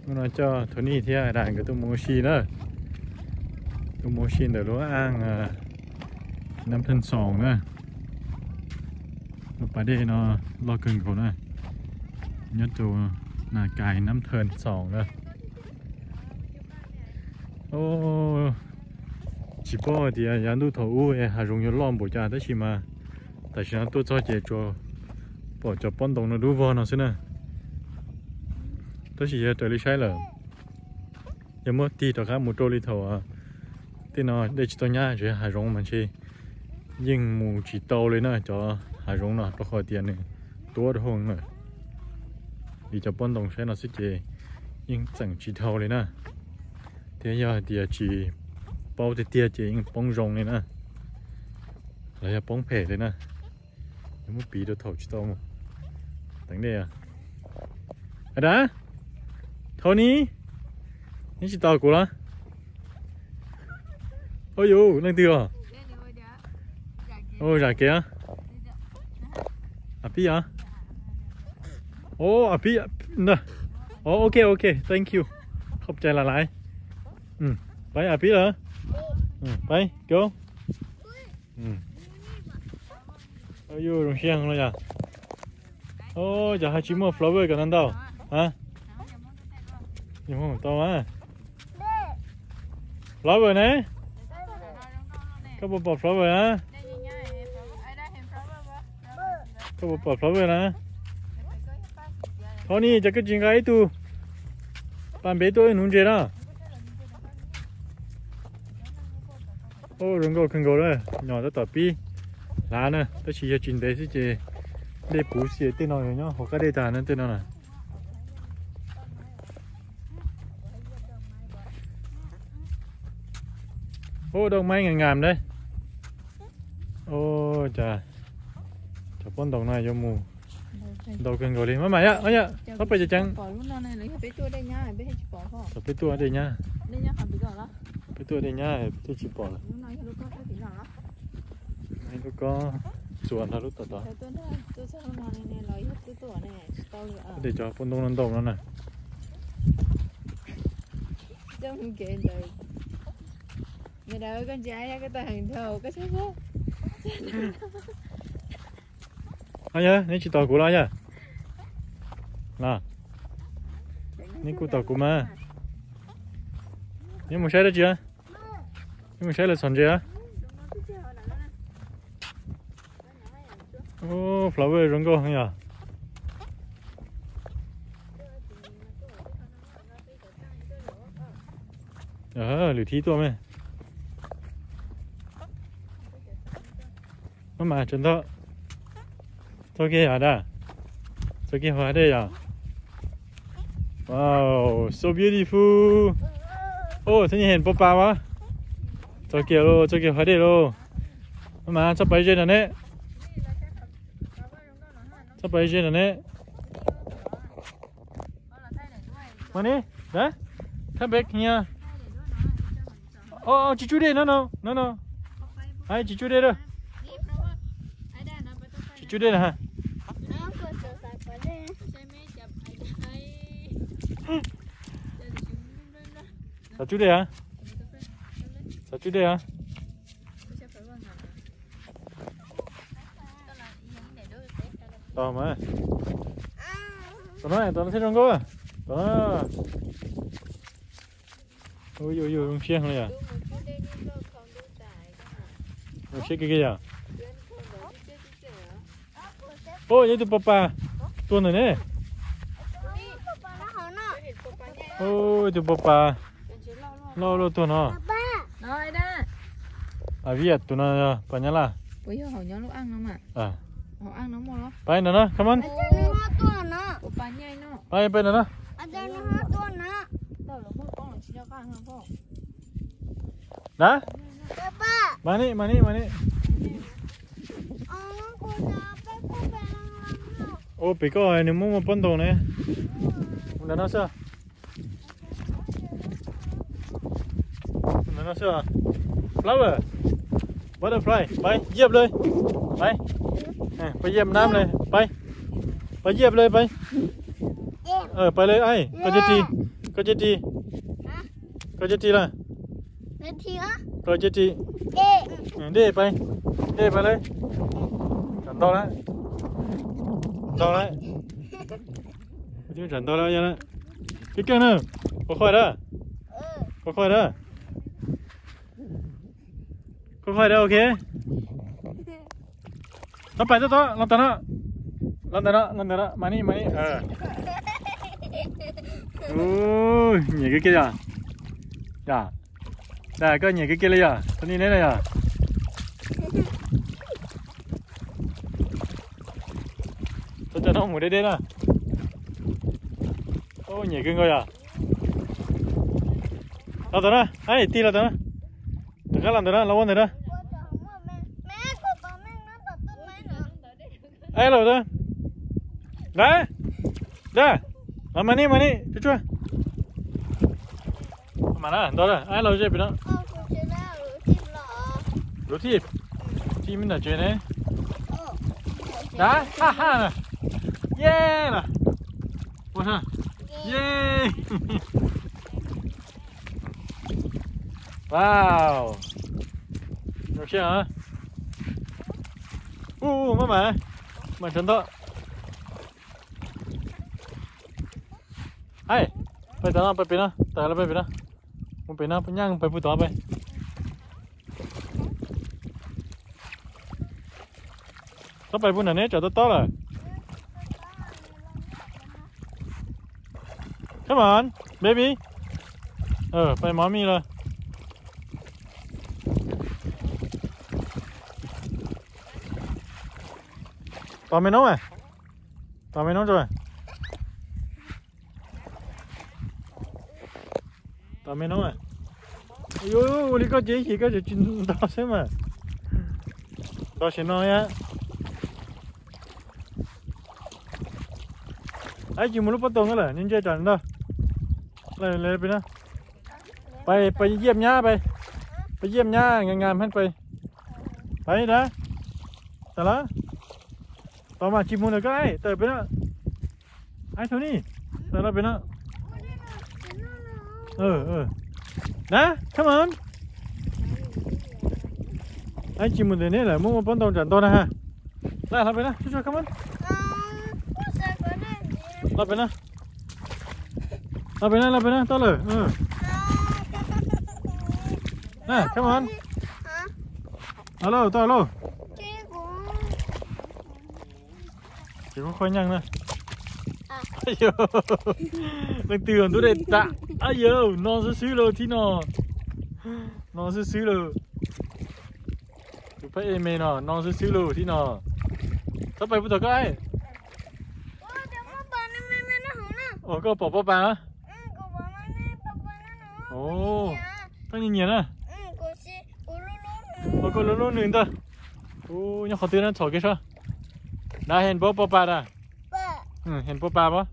Hnub no coj Tony thiab Ada nkawd tuaj mus ua si na. Tuaj mus ua si ntawm lub aj Nab Thawj Xoos na. Lub pas dej no loj kawg nkaus na. Nyob rau Nas Kais Nab Thawj Xoos na. Tsis paub hais tias yav ntuj thaum ub hav zoov yuav loj npaum cas tab sis mas tam sim no tuaj txog ces tsuas pom cov pob ntoo no dub vog no xwb na. Tab sis yog raws li saib lawm, yog muab tig rov qab mus rau li thaum tej no dej tsis tau nyab, tsuas yog hav zoov mas ntshe yeej mus tsis tau li na cov hav zoov no, rau qhov tias nws tuab rau hauv lawm. Vim cov pob ntoo saib no xwb ces yeej txeem tsis dhau li na. Thiab yog hais tias tsis paub tiag tiag ces yeej poob zoo li na, los yog poob phem li na. Yog muab piv rau thaum tsis tau mus teev dej. Ada, Tony, neb tsis tos kuv los? Ua yus leej twg os? Zam kev. Ab pib os. Ab pib. Ok, ok, thank you. Khauv cai las lais. Peb ab pib lawm. Peb go. Yus zoo siab los yog? Cov hais tsis muaj flower kom ntau ntau. Tau mas. Flower ne? Koj puas pom flower na? Koj puas pom flower na? Tony, cas koj tsis nqa ib tug pas npev tuaj wb nuv ntses na? Zoo nkauj kawg nkaus na, nyom tab tom pib hlav na, tab sis yog tsis ntev xwb ces dej puv xim. Tej no nyob hauv qab dej tag na, tej no na. Ub, daj maib ngam ngam na. Ub, cas cov pob ntoos no yuav mus ntau kawg nkaus li. Maj mam yom, yom, txhob pais ceev ceev. Peb tuaj dej nyab, peb tuaj dej nyab, peb tuaj dej nyab, peb thiaj tsis pom lawm. Lub kob txuas nrog lub tom tod. Tej cov pob ntoo no ntau no na. Yog neb tsis tos kuv los yog? Los, neb kuj tos kuv mas. Neb mus saib dab tsi? Neb mus saib lawv txhom ntses a? Flower zoo nkauj heev yom. Lwm thib tuaj me. Maj mam tsaws ntog. Txog kiag yom daj? Txog kiag hauv dej yom? Wow, so beautiful. Oj, thov nyiaj heem pab pas as. Txog kiag lauj, txog kiag hauv dej lauj. Maj mam txhob pais ze nrog neb. Txhob pais ze nrog neb. Money, dad, come back here. Oj, tsis tsub dej no, no, no, no. Ai, tsis tsub dej a. Tsis tsub dej na. Xav tsub dej a? Xav tsub dej a? Tos mas. Tom no, tom no thiaj zoo nkauj. Tom no. Ua yus zoo siab heev li yom. Zoo siab kiag kiag yom. Oj, yog ib tug pos pas tuag ntawm ne. Oj, ib tug pos pas loj luaj tuag no. Avias, tus no yog pas Nyab Laj. Pais ntawm no, come on. Pais, pais ntawm no. Dad, mas ni, mas ni, mas ni. Ua pem koj nws muaj muaj pob ntoos ne. Ntawm no xwb. Ntawm no xwb. Flower, butterfly, pais yam li. Pais, pais yam nab li, pais. Pais yam li, pais. Pais li, ai, koj cov ris, Koj cab ris, koj cab ris lawm. Koj cab ris. Dej pais, dej pais lawm. Tsam ntau lawm, ntau lawm. Tsam ntau lawm. Koj koj na, koj khuaj dab, koj khuaj dab, koj khuaj dab, ok. Tau pais tau tau, los ntawm no, los ntawm no, los ntawm no, mas ni mas ni. Nyiam kiag kiag yom. Yom, dag koj nyiam kiag kiag li yom, tau ni neb na yom. Tau cov no mus deb deb na. Nyiam kawg nkaus yom. Los ntawm no, tig los ntawm no. Rov qab los ntawm no, los ua ntawm no. Ab los da, da, los mas ni mas ni tsuag tsuag. Mas na ntau lawm, ab los ze pem no. Lub thij, thij me ntawm tsev ne. Dab, ha ha na. Ye na. Ua sa, ye. Wow, zoo siab. Ub, maj mam, maj mam tsawv nto. Hais, pais tod no, pais pem no, tawm los pais pem no. Mus pem no, peb nyaaj pais pug tod pais. Txhob pais pug nram neb tsam tau tob lawm. Come on, baby. Pais mommy lawm. Tos me noob, tos me noob tso. Tos me noob. Yuav ua li koj ces ib chim koj tseem tsis nto xwb mas. Nto sim no thiab. Ab, tsis mus lub pob tw lawm, nws ntse tsam ntog. Pais, pais yiaj nyab pais. Pais yiaj nyab ngas ngas pheej pais. Pais dab. Tawm los. Tos mas tsis mus ntawm koj, tawm pem no. Ab, Tony, tawm los pem no. Dab, come on. Ab, tsis mus ntawm neb lawm, muab ua pob ntoo tsam ntog na ha. Los pem no, come on. Los pem no. Los pem no, los pem no, tau lawm. Come on. Los lauj, tau lauj. Ces kuv qhov nyaaj na. Leej twg ntub dej tas. Ab yawg, no xwb xwb lauj thib no. No xwb xwb lauj. Tus phab ej me no no xwb xwb lauj thib no. Txhob pais pug tom koj. Ua koj pom pob pas na. Koj nyiam nyiam na. Ua koj lub lub nws ntag. Nyob qhov twg na, txhom kiag saib. Dab, heev pob pob pas dab. Heev pob pas pob.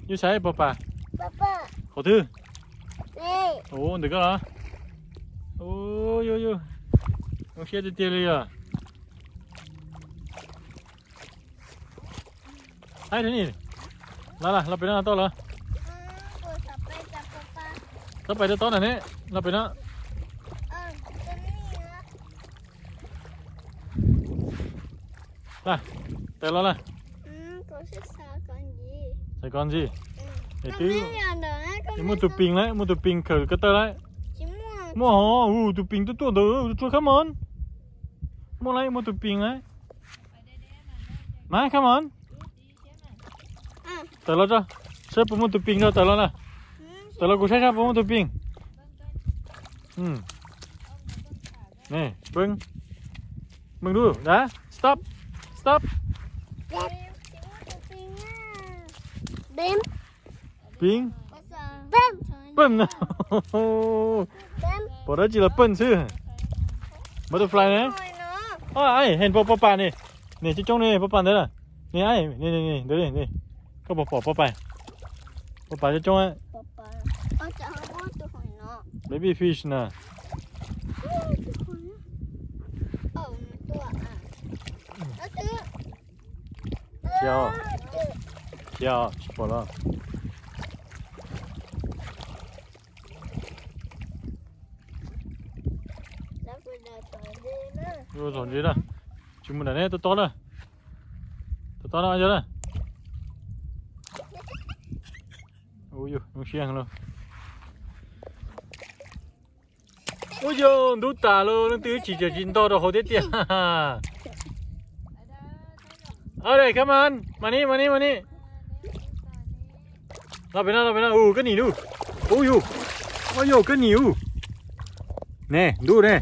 Yus saib pob pas. Qhov twg? Ntawm koj los. Ub, yus, yus, zoo siab tiag tiag li os. Haib, los los pem no tau los. Txhob pais rau tob na ne, los pem no. Tawm los na. Xav kov ntxiv. Es twb muaj tus pees lawm, muaj tus pees khawm ko taw lawm. Muaj hos, tus pees tuaj tuaj ntawd, tsuag, come on. Muaj lawm, muaj tus pees lawm. Mas, come on. Tawm los tso, saib puas muaj tus pees rau, tawm los na. Tawm los kuv saib saib puas muaj tus pees. Meej, meej lub, dab, stop, stop. Pees. Pees. Pom dab tsi los pees xwb. Butterfly ne. Heev pob pob pas ne. Niam coob coob ne, pob pas ntawd na. Niam, ntawd, koj puas pom pob pas? Pob pas coob coob. Baby fish na. Khiav, khiav, tsis pom los. Txhom ntses na. Tsis mus nram ne, tob tob na. Tob tob no yog na. Ua yog zoo siab lauj. Ua yog ntub tas lauj, leej twg tsis tsis ntog rau hauv thiab tiag. Ore, come on, mas ni mas ni mas ni. Los pem no, los pem no, ua kab nim lauj. Ua yog, ua yog kab nim lauj. Ne, ntub ne.